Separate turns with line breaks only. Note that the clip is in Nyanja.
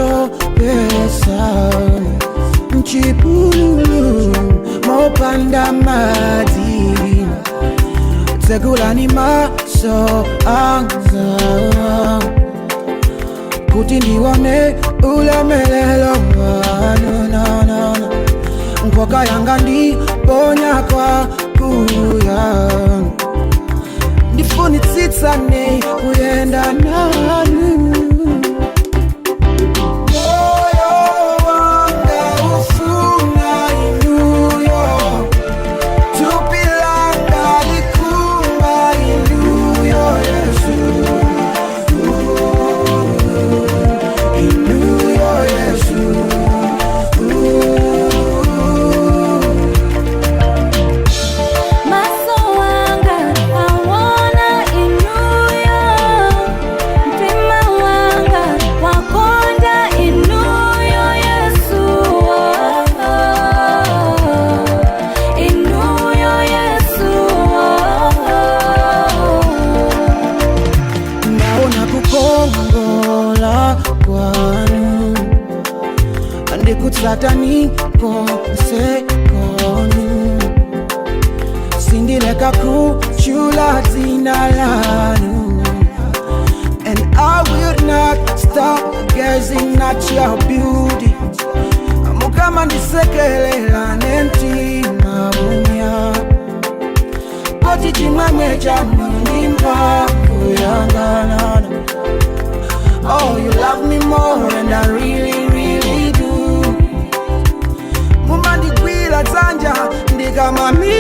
Chopesa mchipululu mopanda madzi, tsekulani maso anga kuti ndione ulemelelo wanu. No, no, no. Nkhoka yanga ndiponya kwa kuya, ndifunitsitsane kuyenda nanu. Moyo wanga ufuna inuyo, thupi langa likhumba inuyo Yesu, inuyo Yesu.
Maso wanga awona inuyo, mtima wanga wakonda inuyo Yesu, inuyo Yesu.
Ndaona kukongola kwanu, ndikutsatani konse konu, sindileka kuchula dzina lanu, and I will not stop gazing at your beauty. Mukama ndisekelela nemtima bumya poti chimwemwe chanu ndi mphamvu yanga nana. Oh, you love me more and I really, really do. Mumandigwira dzanja ndikamamira.